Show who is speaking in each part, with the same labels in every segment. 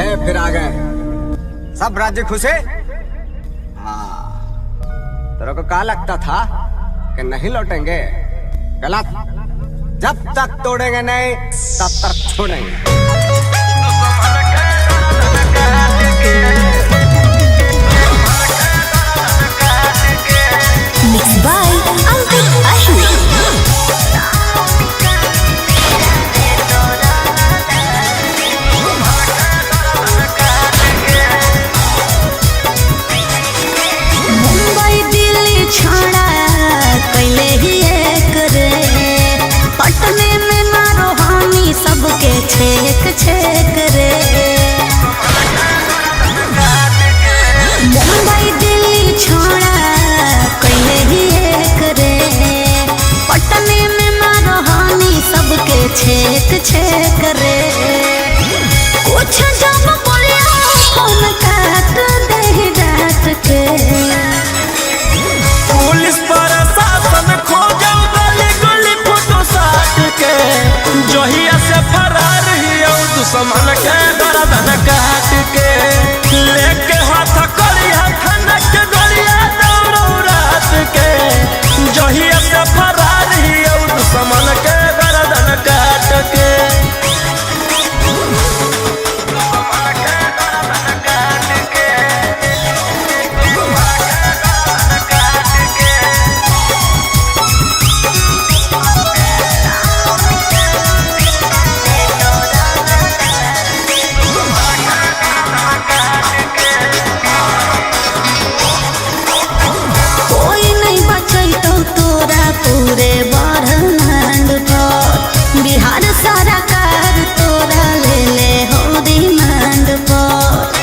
Speaker 1: ले फिर आ गए, सब राज्य खुश है। हाँ, तेरे को क्या लगता था कि नहीं लौटेंगे? गलत। जब तक तोड़ेंगे नहीं तब तक छोड़ेंगे।
Speaker 2: Mixed by Ankit Ahir. Mumbai Delhi छोड़ा कैले ही एक रे, पटने में मारो हानि सबके छेक छेक रे। मुंबई दिल्ली छोड़ा कैले ही एक रे, पटने में मारो हानि सबके छेक छेक रे। कुछ जब बोलिया फोन काट दे रात के,
Speaker 3: पुलिस प्रशासन खोजल गली गली फोटो साट के, जहिया से फरार हियौ दुश्मन के गर्दन काट के। लेके हाथ करिया थाना के गलिया दौड़ौ रात के, जहिया से फरार हियौ दुश्मन के गर्दन काट के।
Speaker 2: कोई नहीं बचैतौ तोरा पूरे ब्रह्मांड पर, बिहार सरकार तोरा ले ले हो डिमांड पर।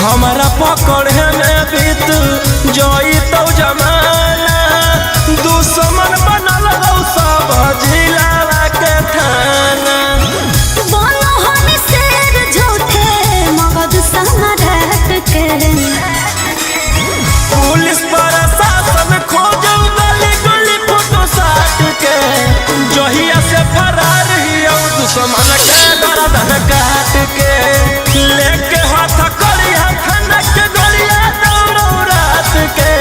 Speaker 3: हमारा पकड़े में बीत जई तो जमाना, दुश्मन बनल हौ सब जिला के थाना।
Speaker 2: बोलो हम शेर झूठे मगध सम्राट के,
Speaker 3: पुलिस प्रशासन खोजल गली गली फोटो साट के, जहिया से फरार हियौ दुश्मन के गर्दन काट के। लेके हाथ करिया थाना के गलिया दौड़ौ रात के,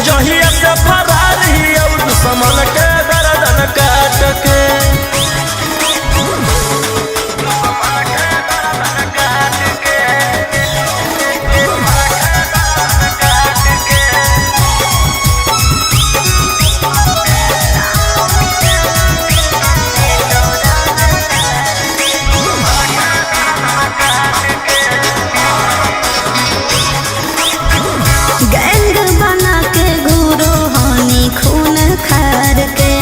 Speaker 3: जहिया से फरार हियौ दुश्मन के गर्दन काट के।
Speaker 2: गैंग बना के घूरो हानि खून खार के,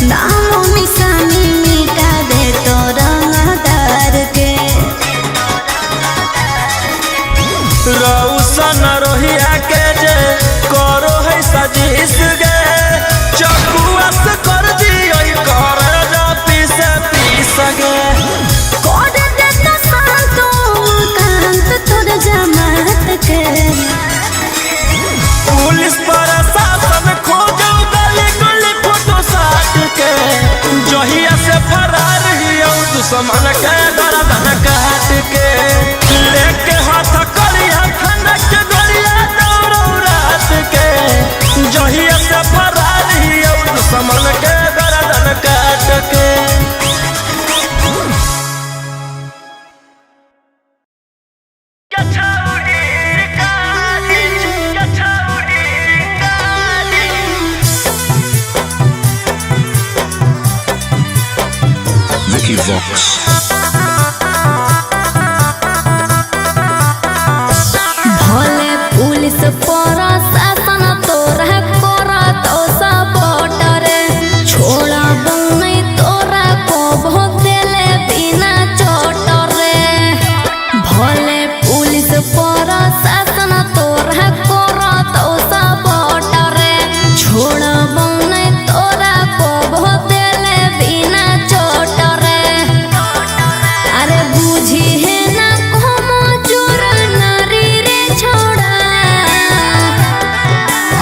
Speaker 2: नामो निशानी मिटा दे तो रंगदार के।
Speaker 3: रौशन रोहिया के जे करो है साजिश गे, चकुआ से कर दियो कर जा पीस पीस गे।
Speaker 2: कर देता शांत कांत तोर जमात के,
Speaker 3: पुलिस प्रशासन खोजल गली गली फोटो साट के, जहिया से फरार हियौ दुश्मन के गर्दन काट के। लेके हाथ करिया थाना के गलिया दौड़ौ रात के, जहिया से फरार हियौ दुश्मन के गर्दन काट के।
Speaker 4: Vicky Vox.
Speaker 2: भले पुलिस प्रशासन तोरा करत सपोर्ट रे, छोड़ा नहीं तोरा को देले बिना चोट रे। भले पुलिस प्रशासन तोरा करत सपोर्ट रे, छोड़ा नहीं तोरा को देले बिना चोट रे। अरे बुझी है ना como चोर नारी रे छोड़ा,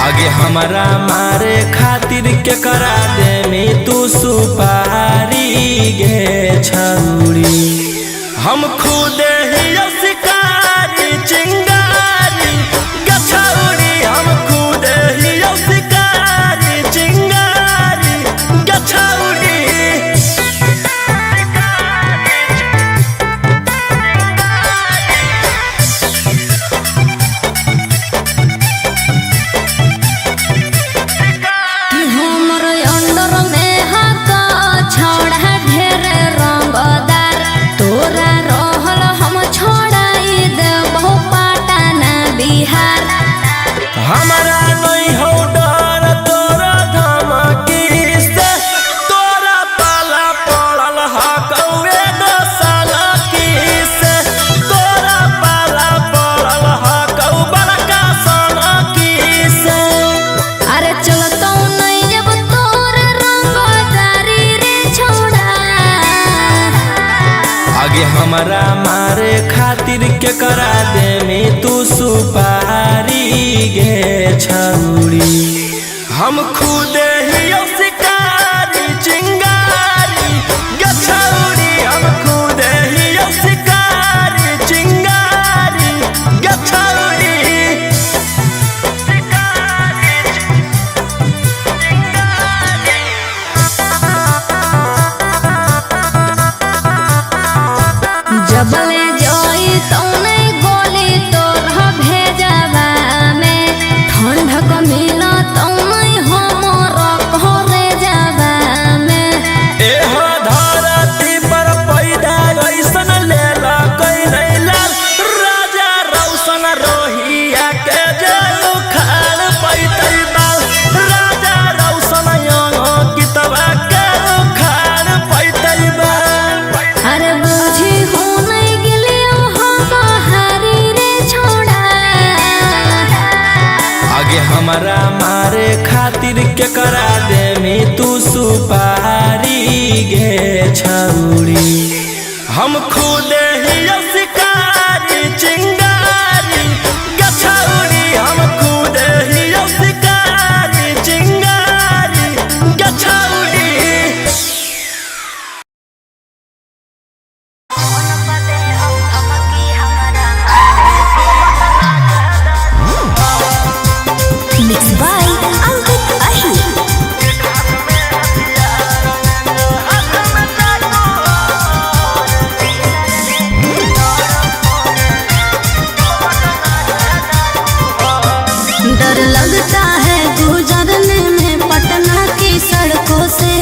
Speaker 3: आगे हमारा मारे खातिर के करा दे में तू सुपारी गे छौरी। आगे हमारा मारे खातिर के करा दे में तू सुपारी गे छौरी। हम खुद ही शिकारी चिंगारी गे छौरी। हम खुद ही शिकारी चिंगारी गे छौरी।
Speaker 2: जबले जोई तौने गोली तोर भेजबा में ठंडक मिला तौने हमर घरे जाबा में।
Speaker 3: एहो धरती पर पैदा ऐसन लेला कैला राजा रौशन रोहिया के जे उखाड़ पैतै बाल। राजा रौशन कितवा के उखाड़ पैतै बाल।
Speaker 2: अरे बुझी हो नहीं गेलियो हम हारी रे छोड़ा।
Speaker 3: आगे हमारा मारे खातिर के करा दे में तू सुपारी गे छौरी। हम खुद ही शिकारी चिंगारी गे छौरी। हम खुद ही शिकारी चिंगारी गे छौरी।
Speaker 2: मिक्स बाय अंकित अहिर। डर लगता है गुजरने में पटना की सड़कों से,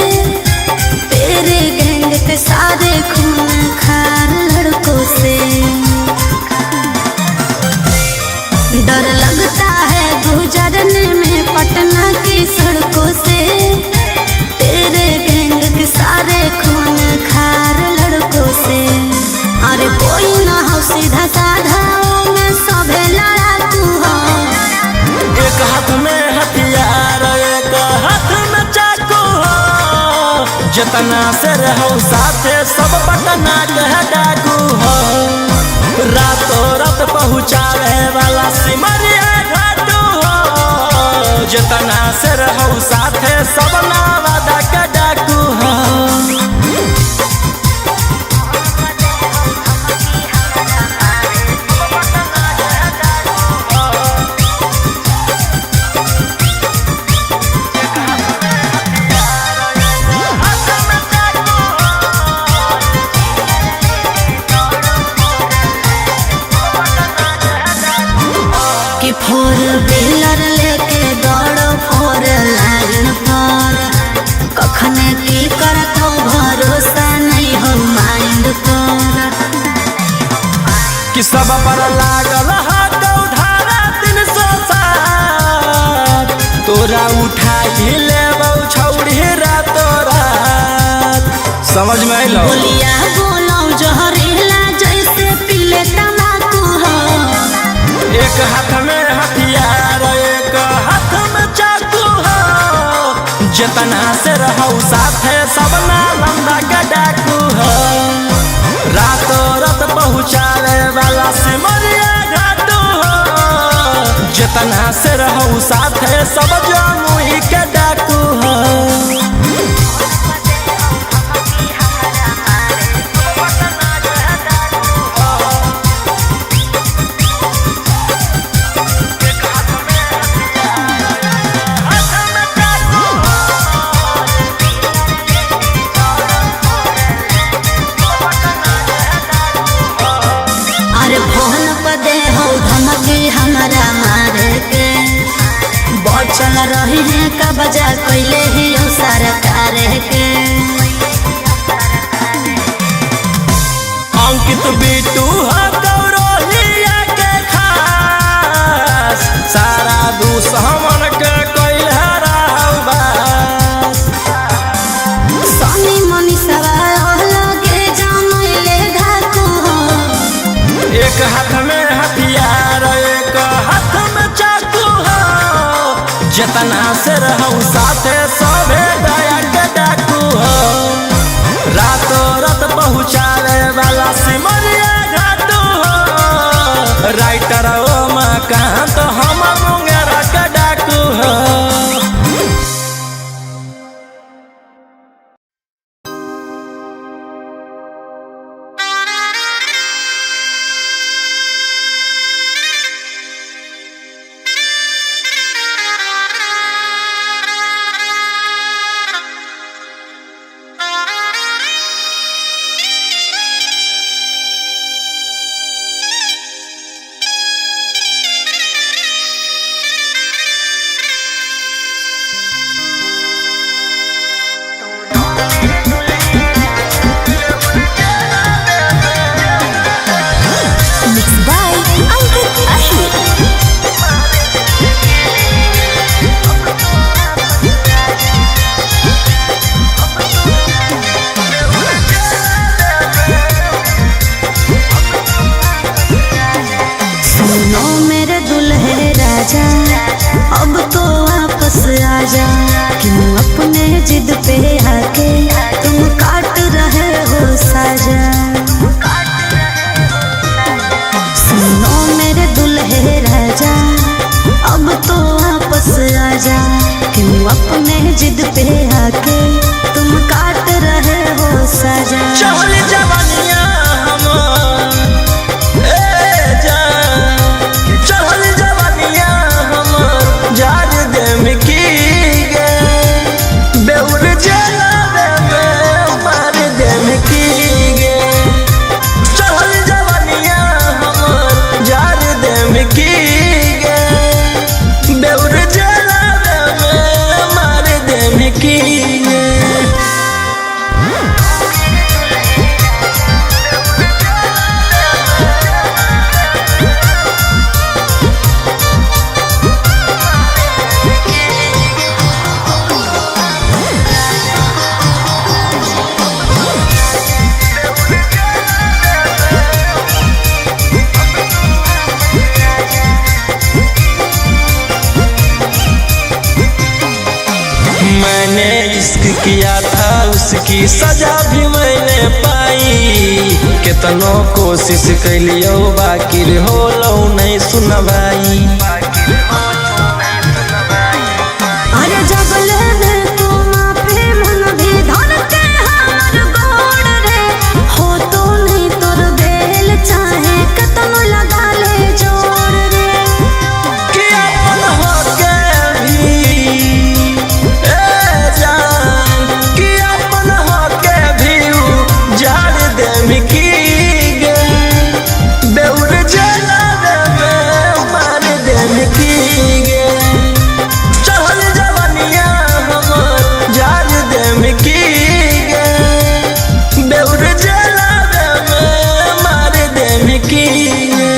Speaker 2: तेरे गैंग के सारे खून खार लड़कों से। डर लगता है गुजरने में पटना की सड़कों से, तेरे गैंग के सारे खून खार लड़कों से। अरे कोई ना हो सीधा साधा में सभे लड़ाकू हो।
Speaker 3: एक हाथ में हथियार एक हाथ में चाकू हो। जितना से रहो साथे सब पटना के डाकू हो। रातों रात पहुँचावे वाला सिमरिया घाटू हो। जितना से रहो साथे सब नावादा के डाकू हो।
Speaker 2: कि फोर व्हीलर लेके दौड़ो फोर लाइन पर, कखने की करतो भरोसा नहीं हो माइंड पर।
Speaker 3: कि सब पर लागल धारा 307 तोरा उठाई लेबौ छौरी रातो रात। समझ में अइलौ?
Speaker 2: बोलिया बोलो जहरीला जैसे पीले तम्बाकू हो।
Speaker 3: एक हाथ में हथियार एक हाथ में चाकू हो। जितना से रहो साथे सब नालंदा के डाकू हो। रातों रात पहुँचावे वाला सिमरिया घाटू हो। जितना से रहो साथे सब जमुई के डाकू हो।
Speaker 2: अरे फोन पर दे हो धमकी हमारा मारे के, बचल रही है कब्जा कैले ही हो सरकार के।
Speaker 3: अंकित बिट्टू हो गौरोहिया के खास। सारा दुश्मन के कैल हराबास।
Speaker 2: सोनी मनी सवार लगे जानले धाकू हो।
Speaker 3: एक हाथ में हथियार एक हाथ में चाकू हो। जितना से रहो साथे सभे दया के डाकू हो। रातों रात पहुँचावे वाला।
Speaker 2: जिद पे आके तुम काट रहे हो साजा। सुनो मेरे दुल्हे राजा, अब तो वापस आजा। क्यों अपने जिद पे आके तुम काट रहे हो साजा।
Speaker 3: चहल जवानिया हम ए जान, चहल जवानिया हम जार देम की गे, बेउर जला दे में मार देम की गे। चहल जवानिया हम जार देम की गे, बेउर जला दे में मार देम की गे। मैंने इश्क किया था उसकी सजा भी मैंने पाई, केतनो कोशिश कैलियो बाकी होलो नहीं सुनवाई।
Speaker 2: अरे जब लेने तू माफी मन भी धर के हमर गोड़ रे, हो तो नहीं तोर बेल चाहे कतनो लगा ले जोड़ रे।
Speaker 3: कि अपन होके भी ए जान, कि अपन होके भी उ झाड़ देम की गे, बेउर जला दे में मार देम की गे। चहल जवानिया हमर झाड़ देम की गे, बेउर जला दे में मार देम की गे।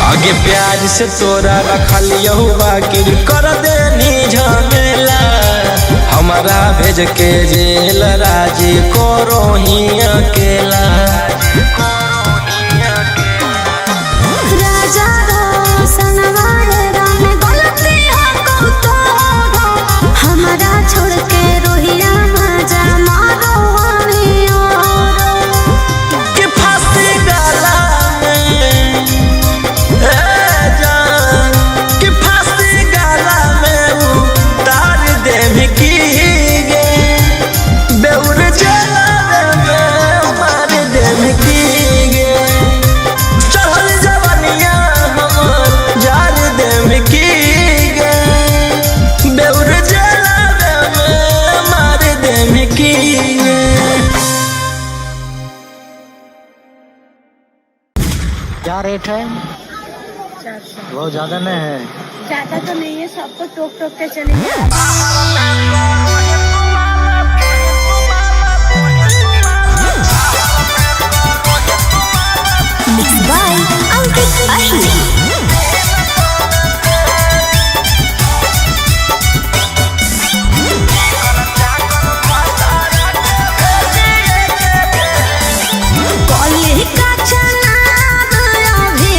Speaker 3: आगे प्यार से तोरा रखलियो बाकी कर देनी झमेला, हमारा भेज के जेल राजी करो ही अकेला।
Speaker 2: राजा रोशन वाले राम गलती हो को तोरो, हमरा छोड़ के रोहिया मजा मारो हमी औरो।
Speaker 3: कि फांसी गला में ए जान, कि फांसी गला में उतार देम की गे, बेउर जला में मार देम की गे। चढ़ल जवानिया हमर जार देम की गे, बेउर जला में मार देम की गे।
Speaker 4: क्या रेट है?
Speaker 5: 400।
Speaker 4: बहुत ज्यादा नहीं है।
Speaker 5: ज्यादा तो नहीं है, सबको टोक टोक के चलेंगे।
Speaker 2: मिक्स बाय अंकित अहिर। कॉलेज का चनाब अभी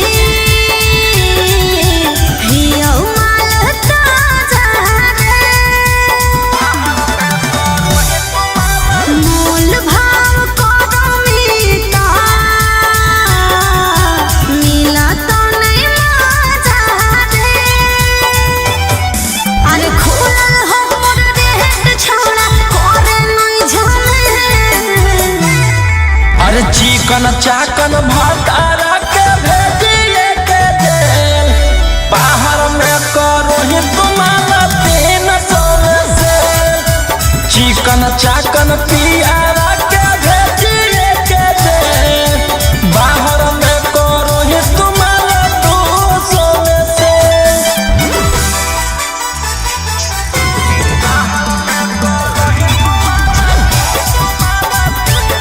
Speaker 2: हियौ माल ताजा रे। मोल भाव करो मिता, मिला तो नहीं मजा रे। अरे खुलल हो मोर रेट छौड़ा, करे नहीं झमेल।
Speaker 3: अरे चिकन चाकन भातारा के भेजिए के देल, बाहर में करो ही तुम्हारा 300 से। चिकन चाकन पियारा के भेजिए के देल, बाहर में करो ही तुम्हारा 200 से।
Speaker 2: Thank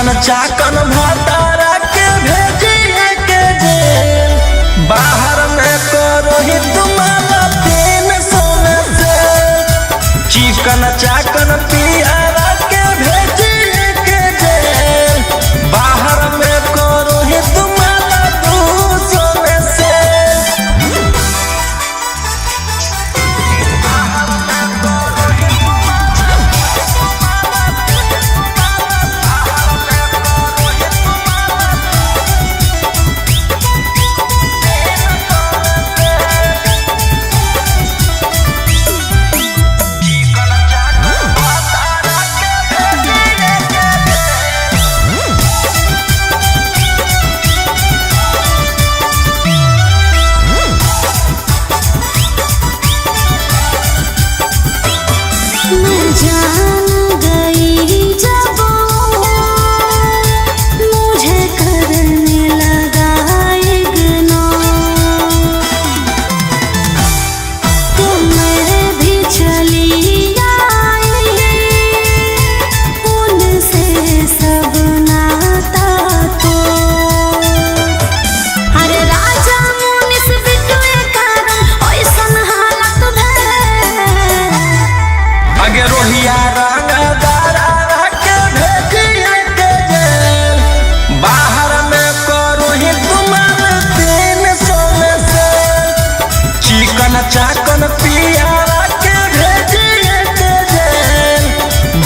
Speaker 3: चिकन चाकन भातारा के भेजिए के जेल, बाहर में करो ही तुम्हारा 300 में से। चिकन चाकन पियारा के भेजिए के जेल, बाहर में करो ही तुम्हारा 200 में से।
Speaker 2: मैं जान गई जब वो मुझे करने लगा इग्नोर, तो मैं भी चली आई उनसे सब नाता तो। अरे राजा मुनिस बिटुए कारण ओइसन हालत भेल।
Speaker 3: अगे रोहिया रंगदारा के भेजिए के जेल, बाहर में करो ही तुम्हार 300 में से। चिकन चाकन पियारा के भेजिए के जेल,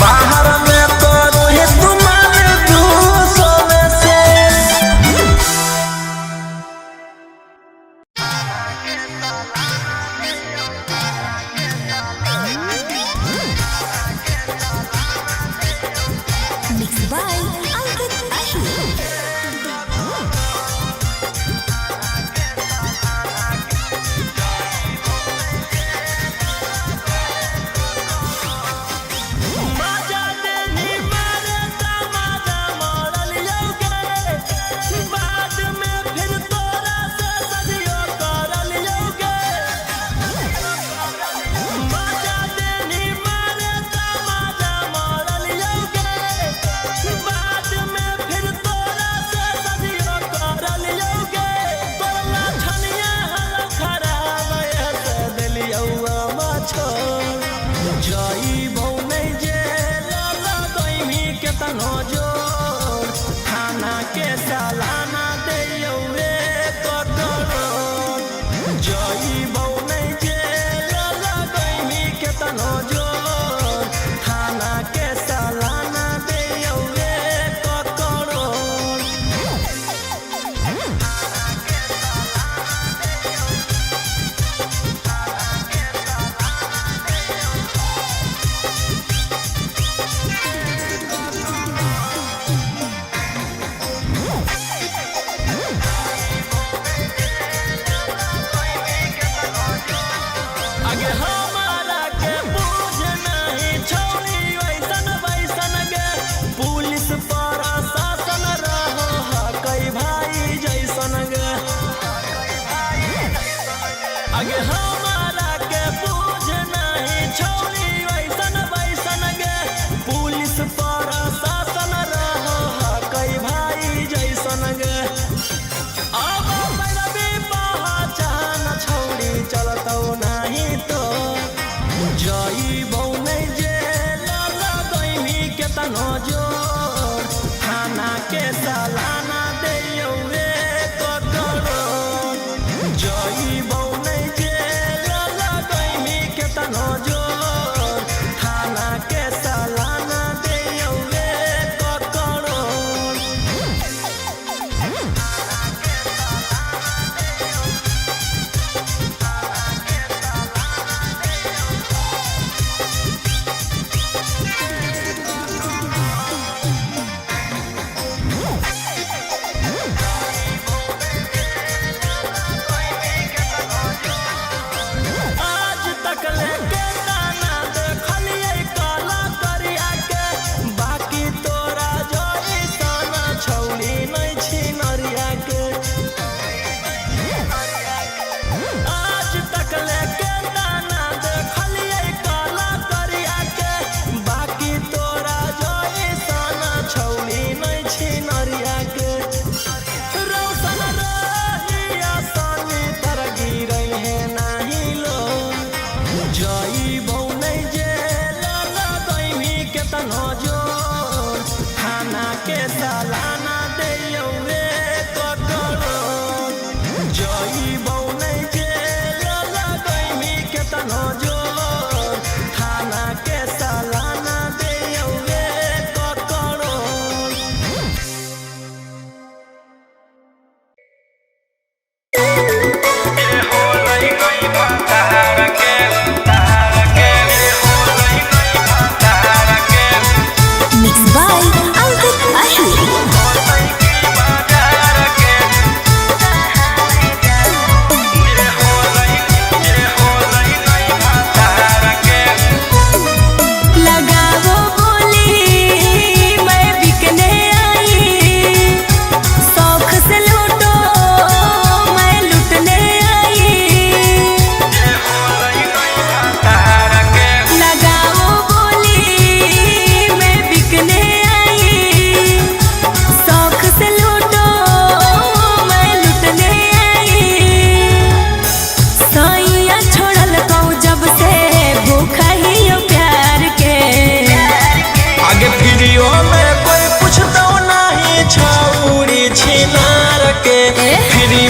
Speaker 3: बाहर में करो ही तुम्हार 200 में से।
Speaker 2: Mixed by Ankit Ahir.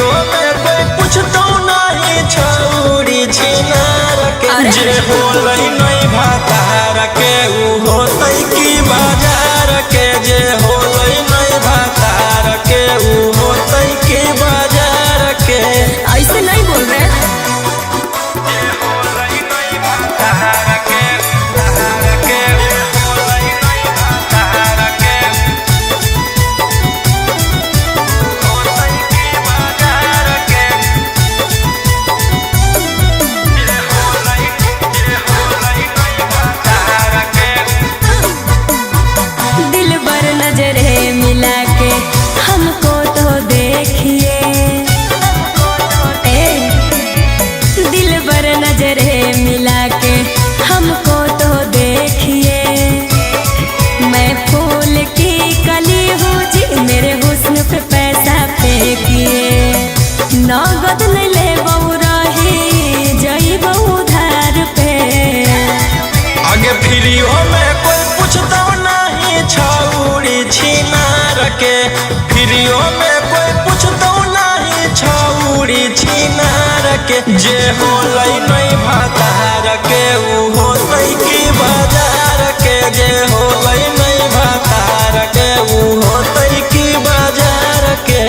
Speaker 3: फ्रीओ में कोई पूछतो नहीं छौरी छिनार के।
Speaker 2: अरे।
Speaker 3: जे होलै नहीं भातार के उ होतै की बाजार के। जे होलै नहीं भातार के उ होतै की बाजार के।
Speaker 2: ऐसे नहीं बोल रहे। दिल पर नजरे मिला के हमको तो देखिए। ए, दिल पर नजरे मिला के हमको तो देखिए। मैं फूल की कली हूँ जी, मेरे हुस्न पे पैसा फेंकिए। नगद नहीं ले रही जईब उधार पे।
Speaker 3: आगे फ्रीओ में कोई पूछतो नहीं छौरी छिनार के। फ्रीओ में कोई पूछतो नहीं छौरी छिनार के। जे होलै नहीं भातार के उ होतै की बाजार के। जे होलै नहीं भातार के उ होतै की बाजार के।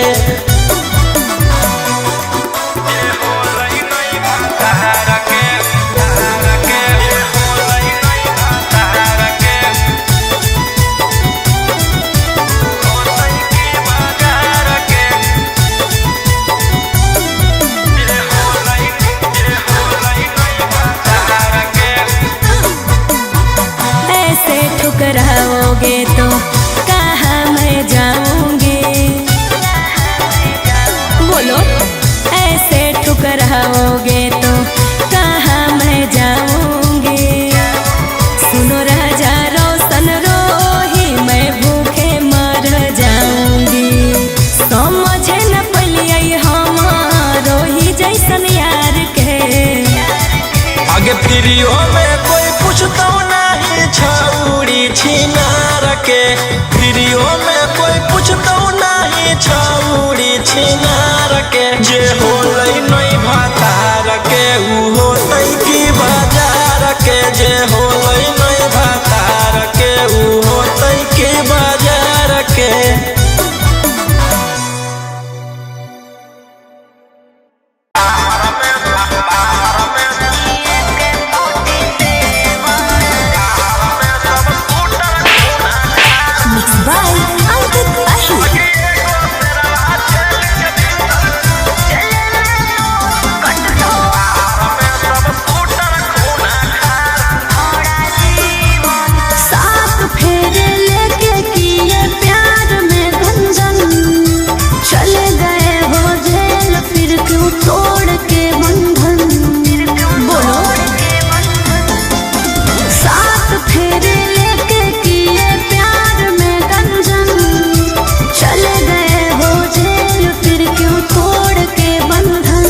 Speaker 2: ऐसे ठुकराओगे तो कहाँ मैं जाऊंगी? बोलो, ऐसे ठुकराओगे तो कहाँ मैं जाऊंगी? सुनो राजा रोशन रोही, मैं भूखे मर जाऊंगी। समझे न पलियै हम रोही जैसन यार के।
Speaker 3: आगे फ्रीओ में कोई पूछतो नहीं छौरी छिनार के। फ्रीओ में कोई पूछतो नहीं छौरी छिनार के। जे होलै नहीं भातार के उ होतै की बाजार के। जे होलै नहीं भातार के उ होतै की बाजार के।
Speaker 2: मिक्स बाय अंकित अहिर। सात फेरे लेके किए प्यार में गंजन, चले गए हो जेल फिर क्यों तोड़ के बंधन? बोलो, सात फेरे लेके किए प्यार में गंजन, चले गए हो जेल फिर क्यों तोड़ के बंधन?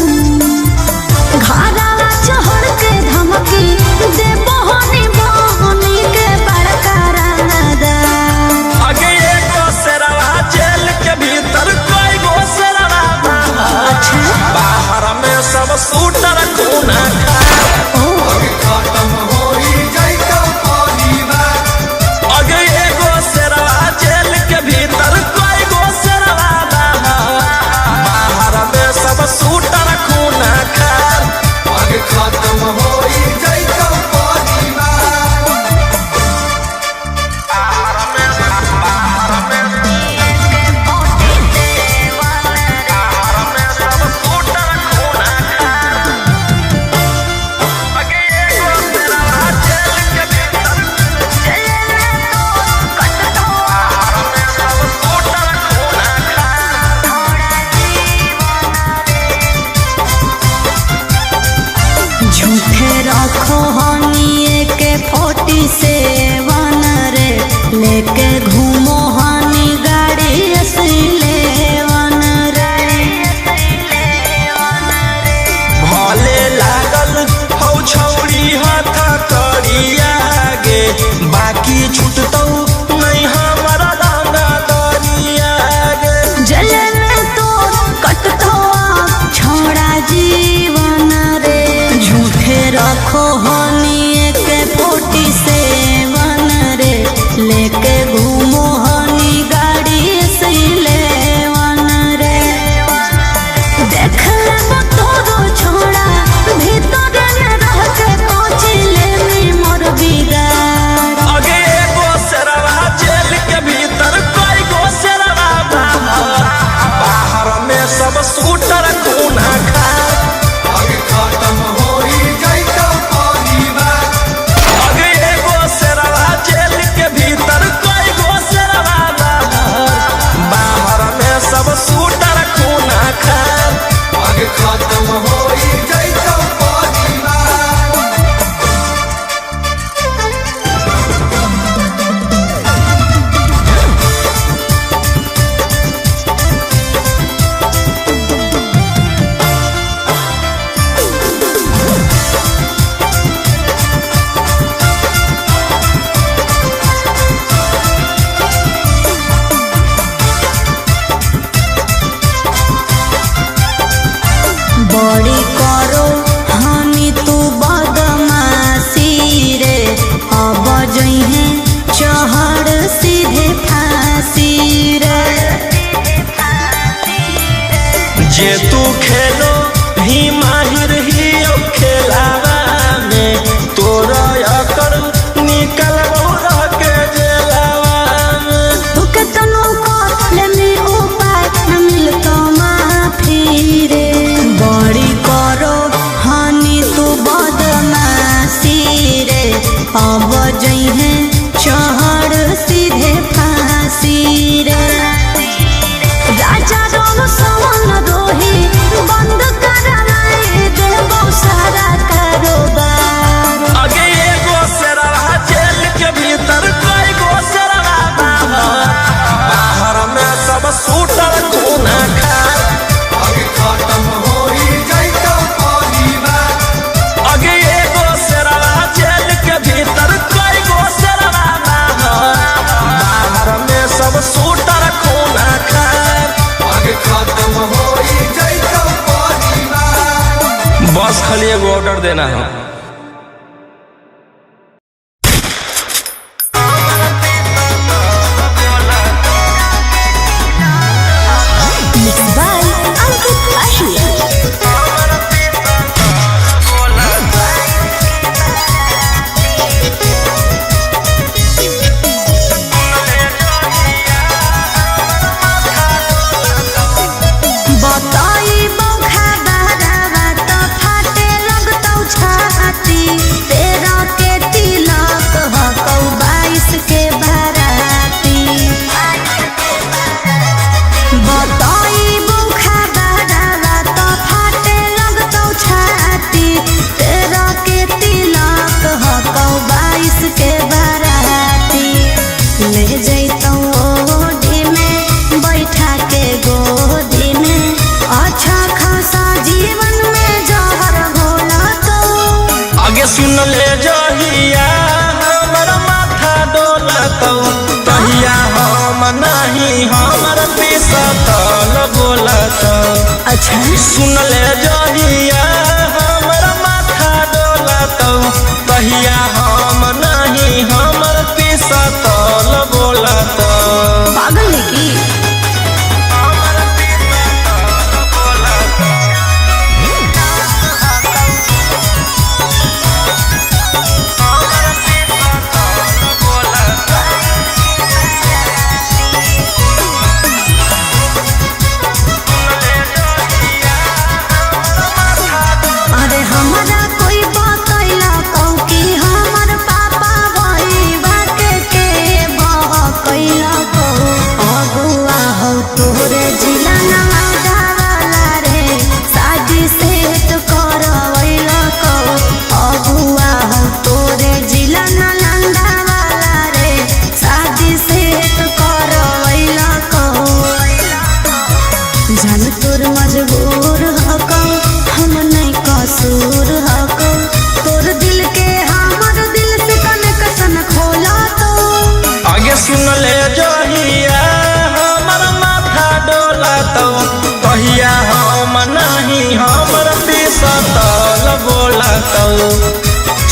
Speaker 2: घाघरा चढ़ के धमकी दे बहनी बहनी के बड़का रानादार।
Speaker 3: आगे एगो शेरवा जेल के भीतर कई गो शेरवा बाहर। बाहर में सब सूटर खूना आगे एगो शेरवा जेल के भीतर कई गो शेरवा बाहर। बाहर में सब सूटर खूना खार।
Speaker 1: खत्म होई जैतो परिवार।
Speaker 3: शूटर खून खा। अगे एगो शेरवा जेल के भीतर कई गो शेरवा बाहर, बाहर में सब शूटर खून खा।
Speaker 2: बड़ी करो हनी तू बदमाशी रे, अब जइहे चहड़ सीधे फांसी रे।
Speaker 3: जे तू खेलो ही माहिर ही ओ खेलावा में, तोरा अकर निकल रह के जेलावा में।
Speaker 2: तू केतनो कर लेनी उपाय न मिलतो माफी रे। बड़ी करो हनी तू बदमाशी रे, अब जइहे चहड़ सीधे फांसी रे। राजा रोम सवन रोही बंद कराए देबो सारा कारोबार।
Speaker 3: अगे एगो शेरवा जेल के भीतर कई गो शेरवा बाहर, बाहर में सब शूटर खून खा। अगे एगो शेरवा जेल के भीतर कई गो शेरवा बाहर, बाहर में सब शूटर खून खा। बस खाली एगो ऑर्डर देना है।
Speaker 2: Mixed by Ankit Ashi. बताई बौखा बारावा त फाटे लगतौ छाती, तेरह के तिलक हकौ 22 के बाराती। बताई बौखा बारावा त फाटे लगतौ छाती, तेरह के तिलक हकौ 22 के बाराती। ले जैतौ ओढ़ी में बैठा के गोदी में, अच्छा खासा जीवन में जहर घोला तो।
Speaker 3: आगे सुन ले जहिया हमर माथा डोलतौ, तहिया हम नहीं हमर पिसतल बोलतौ।
Speaker 2: अच्छा
Speaker 3: सुन ले जहिया हमर माथा डोलतौ, तहिया हम नहीं हमर पिसतल बोलतौ।
Speaker 2: पागल है की? अरे हमरा कोई बतैला कौ कि हमर पापा भई के के बहकैला कौ। अगुआ हौ तोरे जिला नवादा वाला रे, शादी सेट करवैला कौ। अगुआ हौ तोरे जिला नालंदा वाला रे, शादी सेट करवैला कौ। जान तोर मजबूर हकौ, हम नहीं कसूर हकौ। तोर दिल के हमर दिल से कनेक्शन खोला तो।
Speaker 3: आगे सुन ले जहिया हमर माथा डोलतौ, तहिया हम नहीं हमर पिसतल बोलतौ।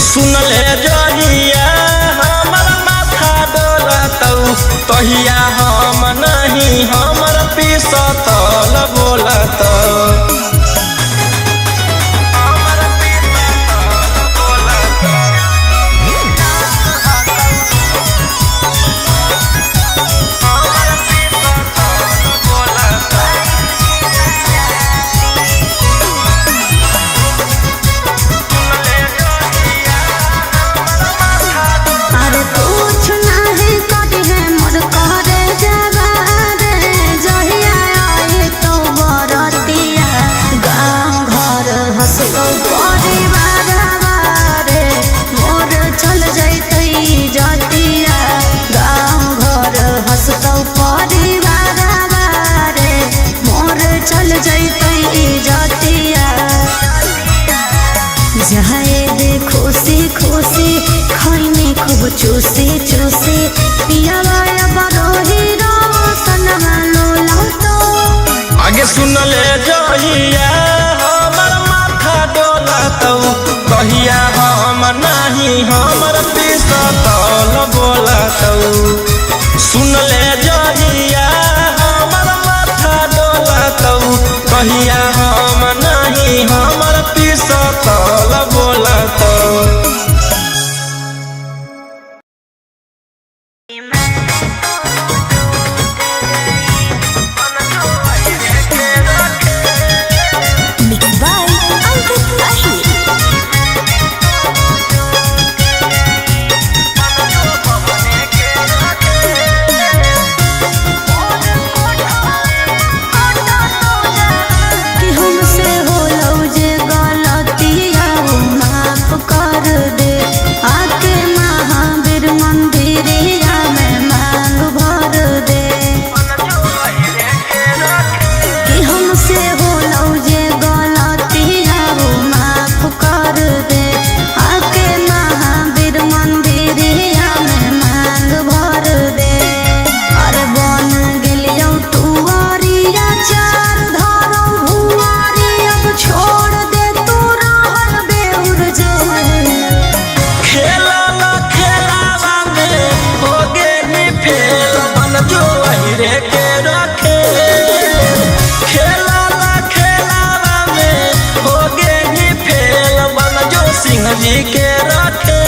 Speaker 3: सुन ले जहिया हमर माथा डोलतौ, तहिया हम नहीं हमर पिसतल बोलतौ।
Speaker 2: चूसी चूसी पियावा बरोही रोशन लोला तो।
Speaker 3: आगे सुन ले जहिया हमर माथा डोलतौ, कहिया हम नाही हमर पिसतौल बोलतौ। सुन ले जहिया हमर माथा डोलतौ, कहिया हम नाही हमर पिसतौल बोलतौ।
Speaker 2: मिक्स बाय अंकित अहिर। कि हमसे होलौ जे गलतिया वो माफ कर दे, आके महावीर मंदिरिया में मांग भर दे। कि हमसे होलौ जे गलतिया वो माफ कर दे, आके महावीर मंदिरिया में मांग भर दे। अरे बन गेलियौ टुअरिया चार धरौ भुआरी, अब छोड़ दे तू रहल बेउर जे।
Speaker 3: खेला न खेलावा में हो गेली फेल, बन जो अहिरे के रखे। खेला न खेलावा में हो गेली फेल, बन जो सिंह जी के रखे।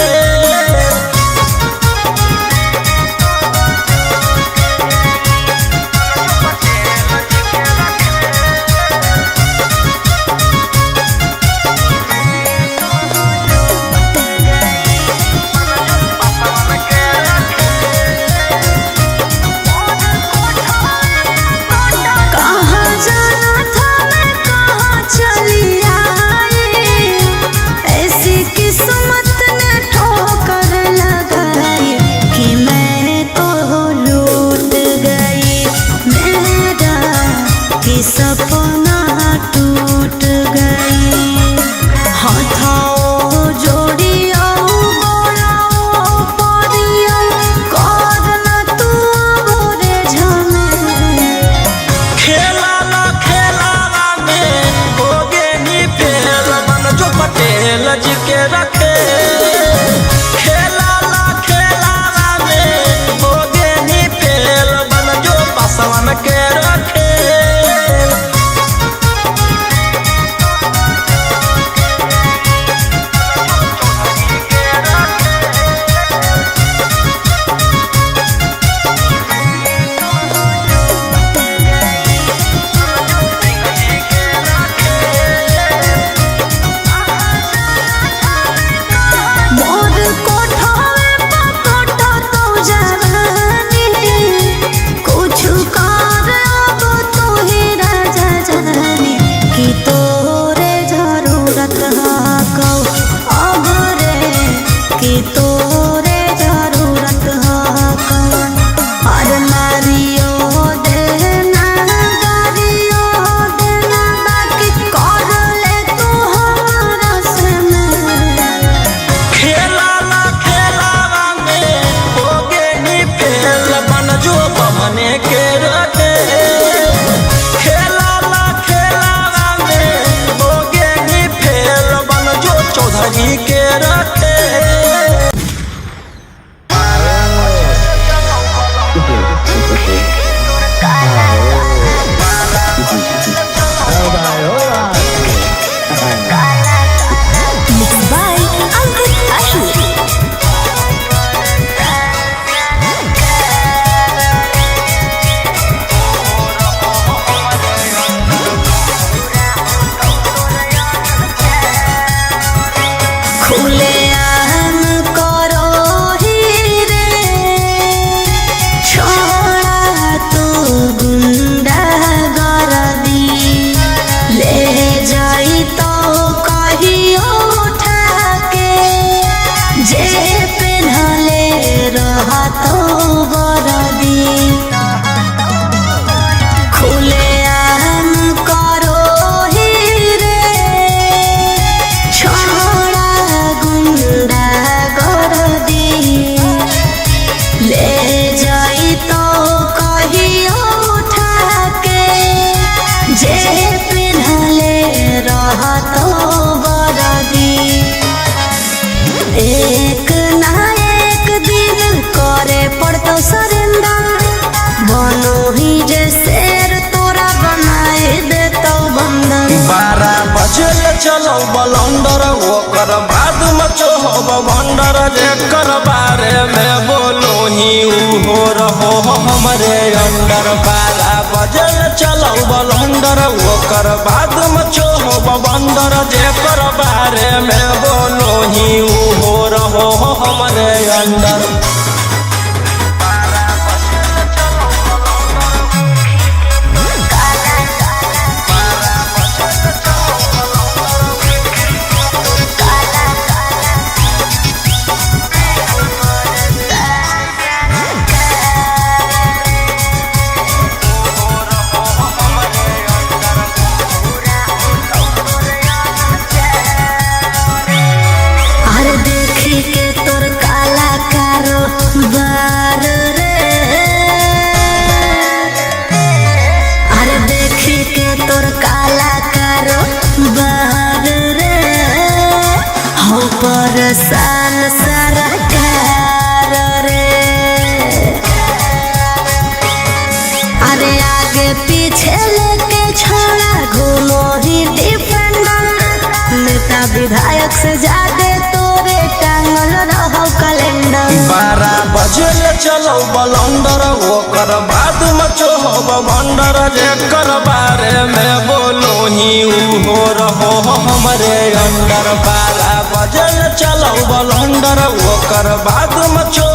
Speaker 2: कहाँ जाना था मैं कहाँ चली आई, ऐसी किस्मत ने ठोकर लगाई कि मैं तो लूट गई, मेरा कि सपना टूट गई। हाथों जोड़ियो गोड़ाओ परियो करना तू अबोरे झमेल।
Speaker 3: खेला न खेलावा में हो गेली फेल, बन जो पटेल जी के रखे। खेला न खेलावा में हो गेली फेल, बन जो पासवान के रखे।
Speaker 2: मोर कोठावे पकोटा तो जवानी, कुछ कर अब तू ही राजा जानी कि तोरे जरूरत हकौ अब रे, कि तोरे जरूरत हकौ। अरे मारियो देना गारियो देना बाकी कर ले तू हमारा से मेल।
Speaker 3: खेला न खेलावा में हो गेली फेल, बन जो बमने के रखे। खेला न खेलावा में हो गेली फेल, बन जो चौधरी के रखे।
Speaker 2: मिक्स बाय अंकित अहिर।
Speaker 3: चलो बलंडर ओकर बाद मचो बंडर जेकर बारे में बोलो ही उहो रहो हमरे अंडर। 12 बजे चलो बलंडर ओकर बाद मचो बंडर जेकर बारे में बोलो ही उहो रहो हमरे अंडर।
Speaker 2: अरे देखी के तोर काला कारोबार रे, अरे देखी के तोर काला कारोबार रे, हो परेशान सरकार रे। अरे आगे पीछे लेके छोड़ा घूमो ही डिफेंडर, नेता विधायक से ज्यादा तोरे टांगल रहो कैलेंडर।
Speaker 3: 12 बजे चलो बलंडर ओकर बाद मचो बंडर जेकर बारे में बोलो ही उहो रहो हमरे अंडर। 12 बजे चलो बलंडर ओकर बाद मचो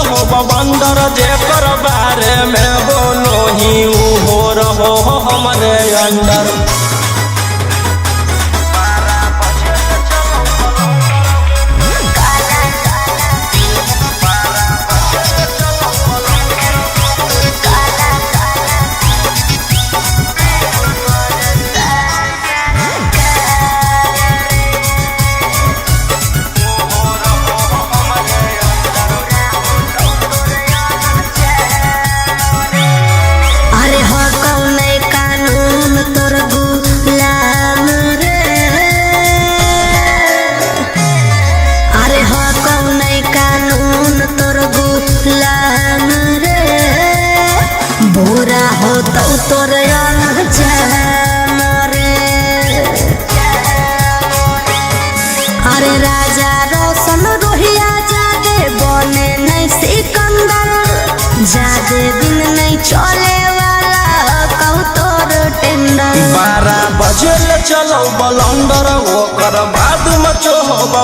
Speaker 3: बंडर जेकर बारे में बोलो ही उहो रहो हमरे अंडर।
Speaker 2: अरे हो कौन कानून तोर गुलाम रे, अरे हो कौन कानून तोर गुलाम रे, बुरा हो तो तोर अंजाम रे। अरे राजा रोशन रोहिया जादे बने नहीं सिकंदर, जादे दिन नहीं चले वाला कहू तोर टेंडर।
Speaker 3: 12 बजे चलो बलंडर ओकर बाद मचो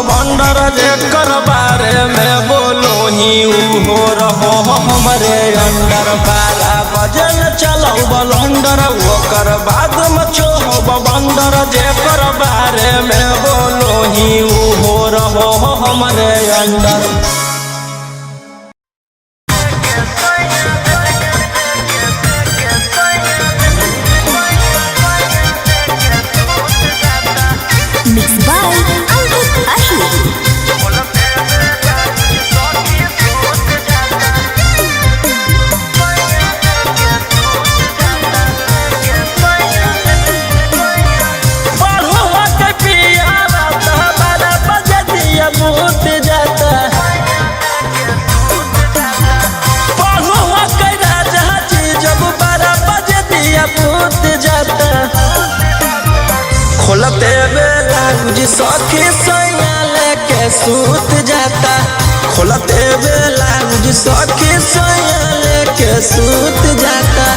Speaker 3: बंडर जेकर बारे में बोलो ही उहो रहो हमरे अंडर। 12 बजे चलो बलंडर ओकर बाद मचो बंडर जेकर बारे में बोलो ही उहो रहो हमरे under.
Speaker 2: Mixed by Ankit Ahi.
Speaker 3: पढ़ो के पिया 12 बजे दिया बूत जाता। पढ़ो के राजा जी जब 12 बजे दिया बूत जाता। खोलते बेला जी सखी सैया लेके सूत जाता। खोलते बेला जी सखी सैया लेके सूत जाता।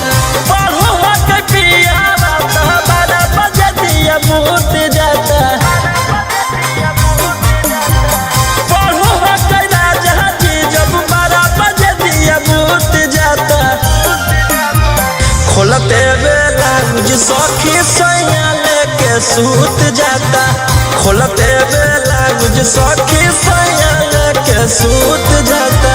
Speaker 3: पढ़ो के पिया 12 बजे दिया बूत जाता। पढ़ो के राजा जी जब 12 बजे दिया बूत जाता। खोलते बेला जी सखी सैया लेके सूत जाता। खोलते बेला जी सखी सैया लेके सूत जाता।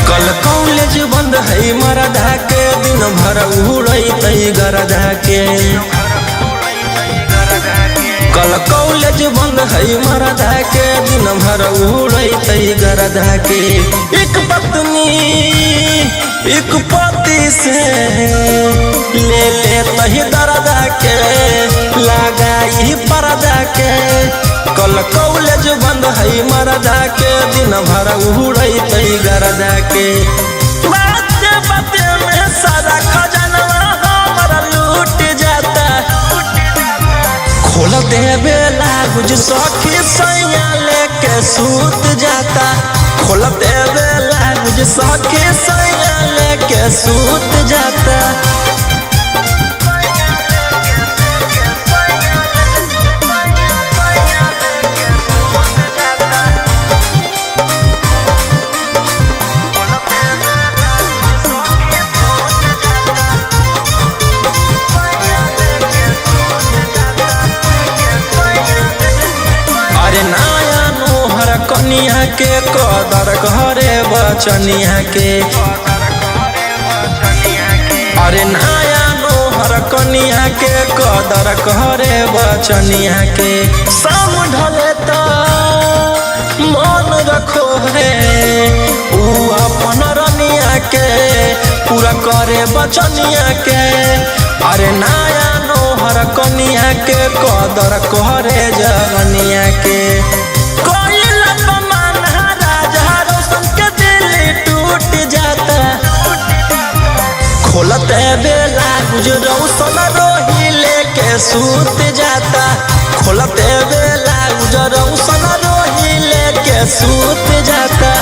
Speaker 3: कल कॉलेज बंद है मरदा के दिन भर उड़ैतै गरदा के। कल कॉलेज बंद है मरदा के दिन भर उड़ैतै गरदा के। एक पत्नी एक पति से ले ले तही दर्दा के लगाई परदा के। कल कॉलेज बंद है मरदा के, दिन भर उड़ैतै गरदा के। बाते बाते में सारा खजनवा हमारा लूट जाता। खोल देवे लागुज सखी सैया लेके सूत जाता। खोल देवे लागुज सखी सैया लेके सूत जाता। अरे नया नोहर कनिया के कदर घरे बचनिया के। अरे नया नोहर कनिया के कदर घरे बचनिया के। शाम ढले त मन रखो है ऊ अपन रनिया के, पूरा करे बचनिया के। अरे नया नोहर कनिया के कदर करे जवनिया के। कोई अपमान राजा रोशन के दिल टूट जाता। खोलते बेला गुजरौसन रोही लेके सूत जाता। खोलते बेला गुजरौसन रोही लेके सूत जाता।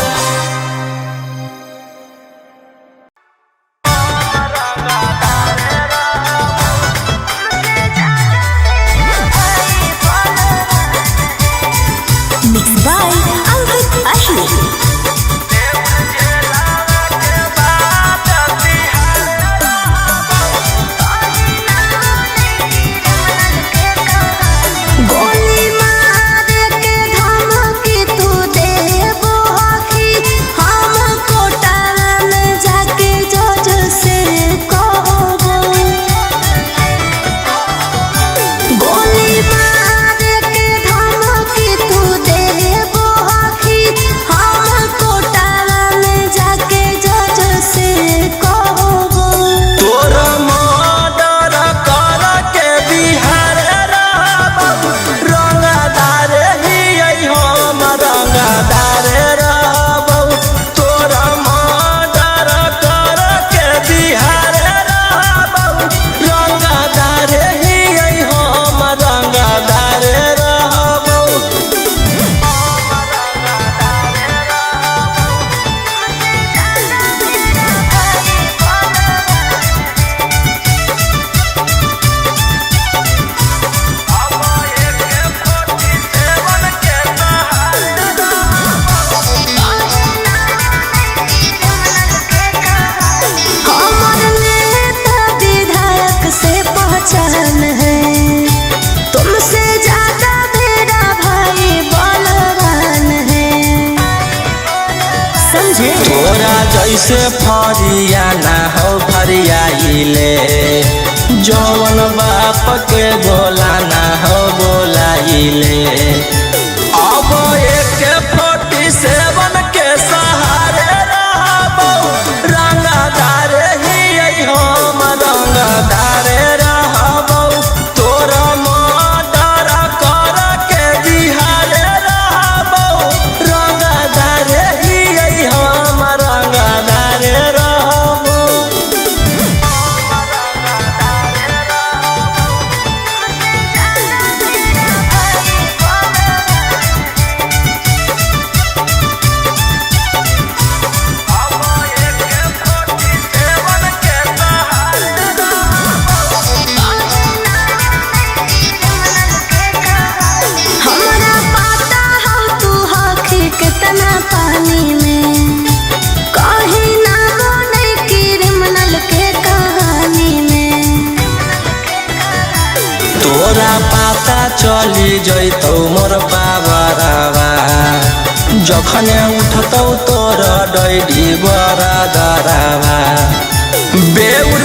Speaker 2: Mix by Ankit Ahir. गोली मार के धमकी तू देबो हकी, हम कोटा में जाके जज से कहबो। गोली मार के धमकी तू देबो हकी, हम कोटा में जाके जज से कहबो।
Speaker 3: तोर मर्डर कर के बिहार रहबौ, रंगदार ही हम रंगदार रहबौ। तोर मर्डर कर के बिहार रहबौ, रंगदार ही हम रंगदार रहबौ।
Speaker 2: हमर नेता विधायक से पहचान है, तुमसे ज्यादा मेरा भाई बलवान है। समझे?
Speaker 3: तोरा जैसे फरिया ना हो फरियाइले, जवन बाप के बोला ना हो बोलाइले। अब AK-47 के सहारे रहबौ, रंगदार ही हम रंगदार रहबौ। तोर मर्डर कर के बिहार रहबौ, रंगदार ही हम रंगदार रहबौ।
Speaker 2: हमरा पता हो तू हकी कितना पानी में, कहीं ना बने क्रिमिनल के कहानी में।
Speaker 3: तोरा पाता चली जैतौ मोर पावरवा, जखने उठतौ तोर डैडी बरादरवा। बेउर